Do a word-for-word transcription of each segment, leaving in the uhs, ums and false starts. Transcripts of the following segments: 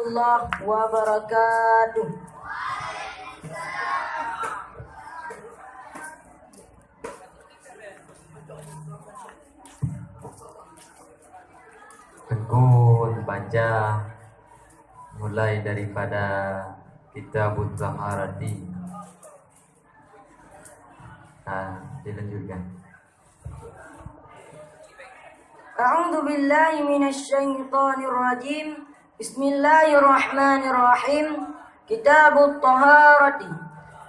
Warahmatullahi wabarakatuh. Teungku baca mulai daripada Kitabut Taharati. Ha, dilanjutkan. A'udzu billahi minasy syaithanir rajim. Bismillahirrahmanirrahim. Kitabut Taharati.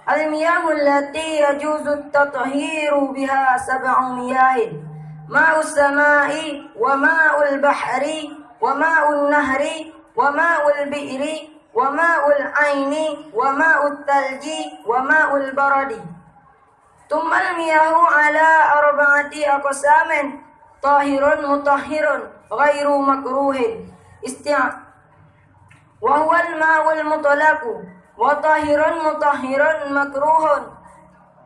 Al-miyahul lati yajuzu tathiru biha sab'u miyahin. Ma'us sama'i, wa ma'ul bahri, wa ma'un nahri, wa ma'ul bi'ri, wa ma'ul aini, wa ma'ut talji, wa ma'ul baradi. Tsummal miyahu ala arba'ati aqsamin, tahirun mutahhirun ghairu makruhin. Isti-, wa huwal ma'ul mutlaqu, wa tahirun mutahhirun makruhun,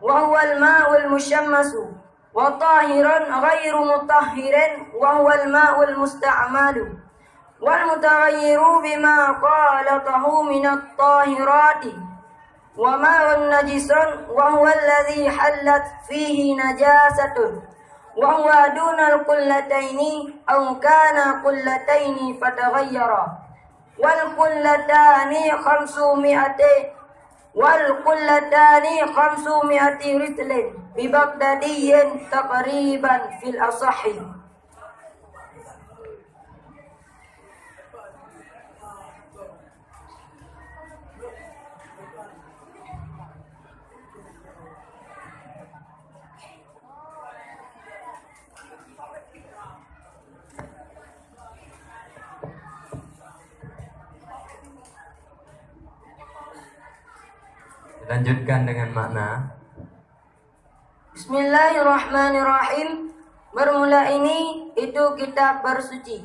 wa huwal ma'ul musyammasu, wa tahirun ghairu mutahhirin, wa huwal ma'ul musta'malu. Wal mutaghayyiru bima khalatahu minat tahirati. Wa ma'un najisun wa huwa alladhi hallat fihi najasatun. Wa huwa dunal qullataini aw kana qullataini fataghayyara. Wal qullatani khamsu mi'ati, wal qullatani khamsu mi'ati ritlin bi Baghdadiyyin taqriban fil asahhi. Lanjutkan dengan makna. Bismillahirrahmanirrahim. Bermula ini itu kitab bersuci.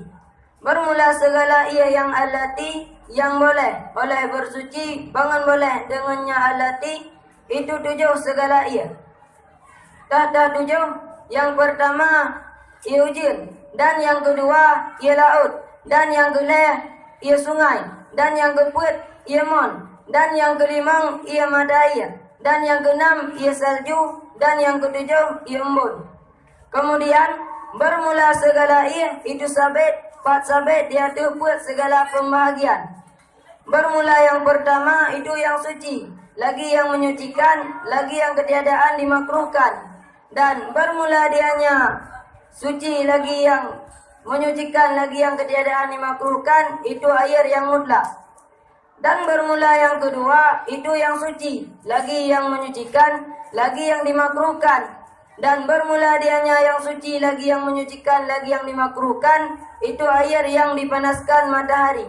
Bermula segala ié nyang allati nyang boleh oleh bersuci, bangon boleh deungon nyang allati itu tujoh segala ié. Tah-tah tujoh, nyang peurtama ié ujeuen, dan nyang keudua ié laôt, dan nyang keulhèe ié sungai, dan nyang keupeuet ié mon, dan nyang keulimong ié mata ié, dan nyang keunam ié salju, dan nyang keutujoh ié embôn. Keumudian, beurmula sigala ié itu sabét, pat sabét di ateueh peuet sigala peumbahagian. Beurmula nyang peurtama itu nyang suci, lagi nyang meunyucikan, lagi nyang keutiadaan dimakruhkan. Dan beurmula di anya suci, lagi nyang meunyucikan, lagi nyang keutiadaan dimakruhkan, itu air nyang mutlak. Dan beurmula nyang keudua, itu nyang suci, lagi nyang meunyucikan, lagi nyang dimakruhkan. Dan beurmula di anya nyang suci, lagi nyang meunyucikan, lagi nyang dimakruhkan, itu air nyang dipanaskan matahari.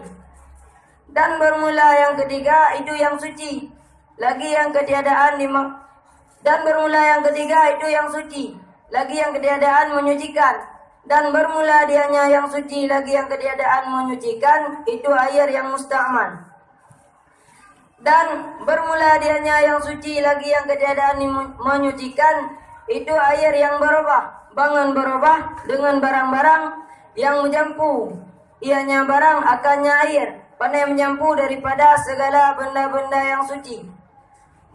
Dan beurmula nyang keutiga, itu nyang suci, lagi nyang keutiadaan dima-, dan beurmula nyang keutiga, itu nyang suci, lagi nyang keutiadaan meunyucikan. Dan beurmula di anya nyang suci, lagi nyang keutiadaan meunyucikan, itu air nyang musta'mal. Dan beurmula di anya nyang suci, lagi nyang keutiadaan meunyucikan, itu air nyang beurubah, bangon beurubah deungon barang-barang nyang meujampu ianya barang akan nya air, pane meujampu daripada sigala beunda-beunda nyang suci.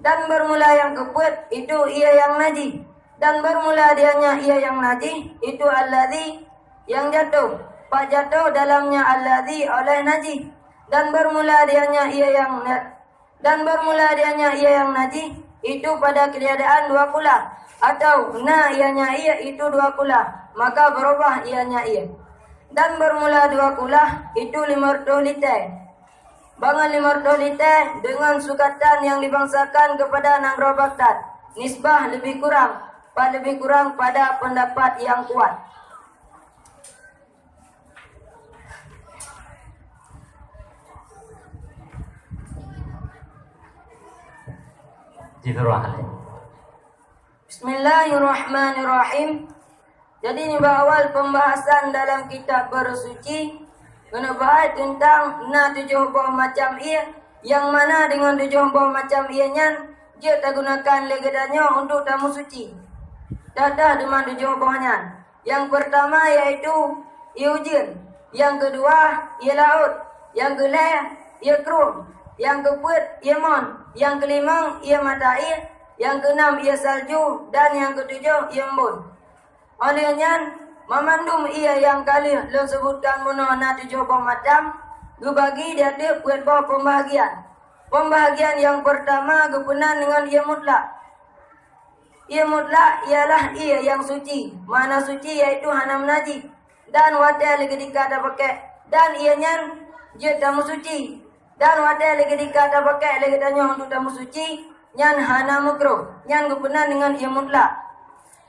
Dan beurmula nyang keupeuet, itu ié nyang najih. Dan beurmula di anya ié nyang najih, itu alladzi, nyang jatoh, pat jatoh dalam nya alladzi oleh najih. Dan beurmula di anya ié nyang na-, dan beurmula di anya ié nyang najih, itu pada keutiadaan dua kulah, atau na ianya ié itu dua kulah, maka beurubah ianya ié. Dan beurmula dua kulah, itu limong reutôh liter. Bangon limong reutôh liter deungon sukatan nyang dibangsakan keupada nanggroe Baghdad, nisbah leubeh kurang, pat leubeh kurang pada peundapat nyang kuat. Jidurah. Bismillahirrahmanirrahim. Jadi, nibak awal peumbahasan dalam kitab Bersuci, geuneuk bahas teuntang na tujoh boh macam ié, nyang mana deungon tujoh boh macam ié nyan jeuet tagunakan lé geutanyoe untuk tameusuci. Teuh-teuh teuma tujoh boh nyan. Nyang peurtama yaitu ié ujeuen, nyang keudua ié laôt, nyang keulhèe ié krueng, nyang keupeuet ié mon, nyang keulimong ié mata ié, nyang keunam ié salju, dan nyang keutujoh ié embôn. Óh lheueh nyan, banmandum ié nyang ka lheueh lôn seubutkan bunoe na tujoh boh macam, geubagi di ateueh peuet boh peumbahagian. Peumbahagian nyang peurtama geupeunan deungon ié mutlak. Ié mutlak ialah ié nyang suci, makna suci yaitu hana meunajih, dan watée lé keudika tapakék, dan ié nyan jeuet tameusuci, dan watée lé keudika tapakék lé geutanyoe untuk tameusuci, nyan hana meukruh, nyan geupeunan deungon ié mutlak.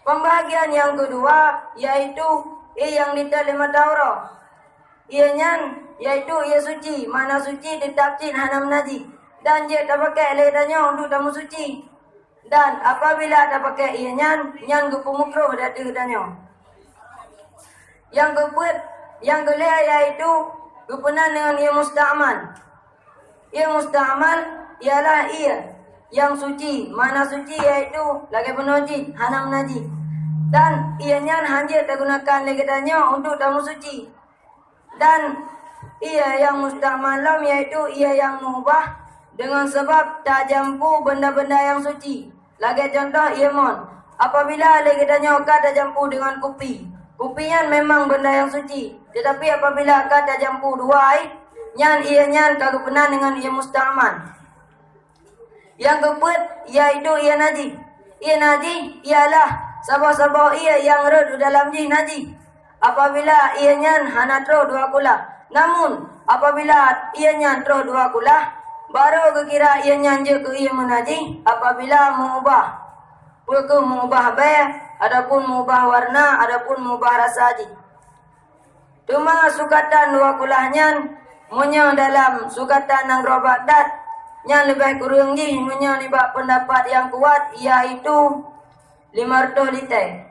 Peumbahagian nyang keudua yaitu ié nyang ditét lé mata uroe. Ié nyan yaitu ié suci, makna suci teutab cit hana meunajih, dan jeuet tapakék lé geutanyoe untuk tameusuci. Dan apabila tapakék ié nyan, nyan geupeumeukruh di ateueh geutanyoe. Nyang keupeuet, nyang keulhée yaitu geupeunan deungon ié musta'mal. Ié musta'mal ialah ié nyang suci, makna suci yaitu lagée bunoe cit hana meunajih. Dan ié nyan hana jeuet tagunakan lé geutanyoe untuk tameusuci. Dan ié nyang musta'mal lom yaitu ié nyang meuubah deungon sabab tajampu benda-benda nyang suci. Lagée cuntoh ié mon, apabila lé geutanyoe ka tajampu deungon kupi, kupi nyan memang benda nyang suci, teutapi apabila ka tajampu dua ié, nyan ié nyan ka geupeunan deungon ié musta'mal. Nyang keupeuet yaitu ié najih. Ié najih ialah saboh-saboh ié nyang rhot u dalam jih najih apabila ié nyan hana troh dua kulah. Namun, apabila ié nyan troh dua kulah, barô geukira ié nyan jeuet keu ié meunajih apabila meuubah, peu kheueh meuubah bée, ataupun meuubah warna, ataupun meuubah rasa jih. Teuma sukatan dua kulah nyan, meunyoe dalam sukatan nanggroe Baghdad, nyan leubeh kureueng jih meunyoe nibak peundapat nyang kuat, yaitu lima reutôh litée.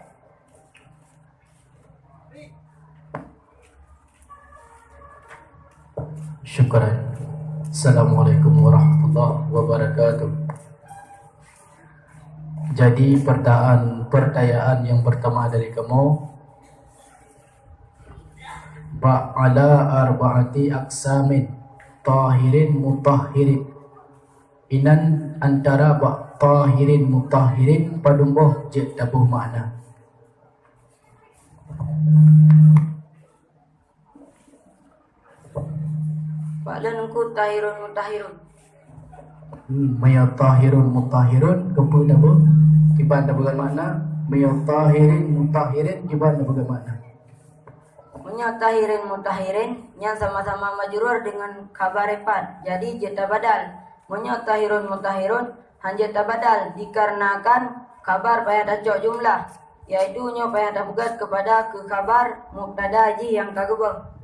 Syukran. Assalamualaikum warahmatullahi wabarakatuh. Jadi, pertanyaan, pertanyaan yang pertama dari kamu, bak ala arba'ati aqsamin, tahirin mutahhirin. Inan antara bak tahirin mutahhirin padum boh jeuet taboh makna. Bak lôn eungku tahirun mutahirun. Hmm, meunyoe tahirun mutahirun, keupeue tabu-, kiban tapeugah makna? Meunyoe tahirin mutahirin, kiban tapeugah makna? Meunyoe tahirin mutahirin, nyan sama-sama majrur deungon khabar ifrad, jadi jeuet tabadal. Meunyoe tahirun mutahirun, hana jeuet tabadal, dikarenakan khabar payah tacok jumlah, yaitu nyoe payah tapeugét keupada keu khabar mubtada jih nyang ka geubeuet.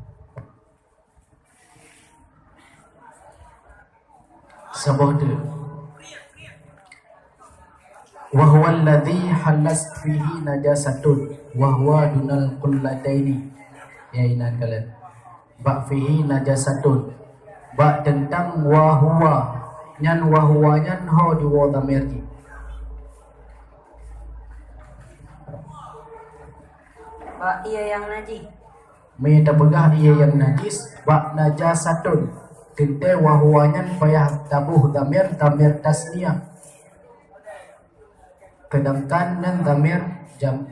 Saboh teuk. Wa huwa alladzi hallat fihi najasatun wa huwa dunal qullataini. Ya, inan kalon. Bak fihi najasatun. Bak teuntang wa huwa. Nyan wa huwa nyan ho diwoe dhamir jih. Bak ié nyang najih. Meunyoe tapeugah ié nyang najis, bak najasatun. Teuntée wa huwa nyan payah taboh dhamir, dhamir tasniyah. Seudangkan nyan dhamir jam-,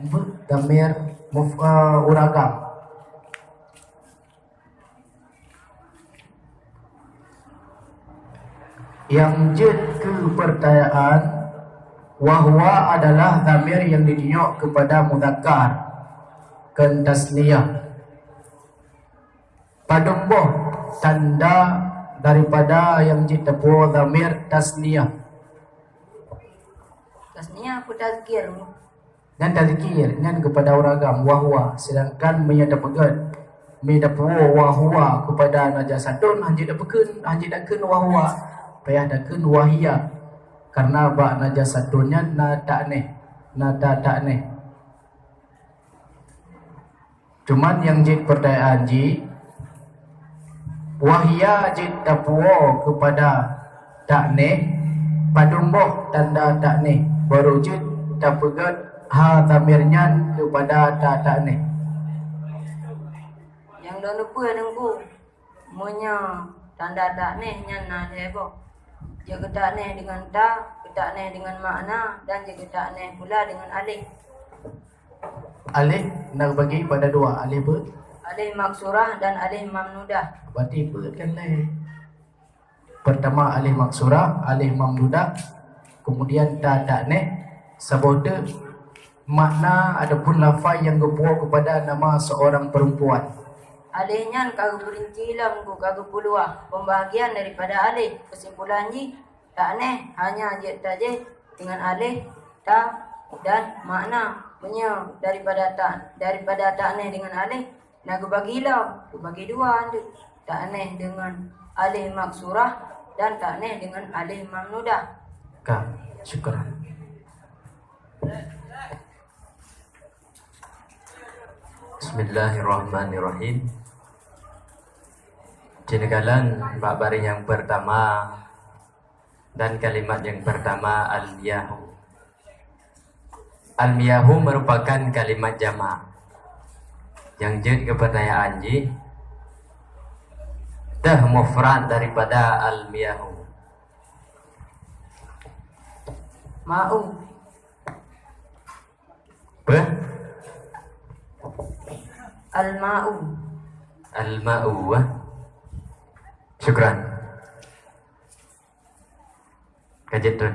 dhamir muf-, eh, uragam. Nyang jeuet keu peurtanyaan, wa huwa adalah dhamir nyang jitunyok keupada mudzakkar, kon tasniyah. Padum boh tanda daripada nyang jeuet tapuwoe dhamir tasniyah? Tasniyah peue tazkir? Nyan tazkir, nyan keupada uragam, wa huwa. Seudangkan meunyoe tapeugét, meunyoe tapuwoe wa huwa keupada najasatun, hana jeuet takheun, hana jeuet takheun wa huwa. Payah takheun wa hiya. Karena bak najasatun nyan na ta'nits, na ta ta'nits. Cuman nyang jeuet peurtanyaan jih, wa hiya jeuet tapuwoe keupada ta'nits, padum boh tanda ta'nits, barô jeuet tapeugét ha dhamir nyan keupada ta ta'nits. Nyang lôn neupeu Teungku, meunyoe Tanda takneh nyan na lhèe boh. Jeuet geutakneh deungon ta, geutakneh deungon makna, dan jeuet geutakneh pula deungon aleh. Aleh na bagi pada dua, aleh beu? Aleh maksurah dan aleh mamnudah. Berarti beu kan lhèe. Pertama aleh maksurah, aleh mamnudah, kemudian ta takneh, saboh teuk makna ataupun lafai nyang geupuwoe kepada nama seorang perempuan. Aleh nyan ka geupeurinci lom, ka geupeuluah pembahagian daripada aleh. Kesimpulan jih, takneh hanya jeuet tajéh deungon aleh, ta, dan makna. Meunyoe daripada ta, daripada takneh deungon aleh, na geubagi lom, geubagi dua, takneh deungon aleh maksurah dan takneh deungon aleh mamnudah. Ka, syukran. Bismillahirrahmanirrahim. Cinikalan bak baris nyang pertama dan kalimat nyang pertama al-miyahu. Al-miyahu merupakan kalimat jamak nyang jeuet keu peutanyaan jih, teuh mufrad daripada al-miyahu. Ma'u. Apa? Al-ma'u. Al-ma'u, ah. Syukran. Ka jeuet, Tun.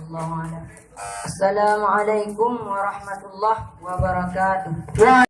Allahu a'lam. Assalamualaikum warahmatullahi wabarakatuh.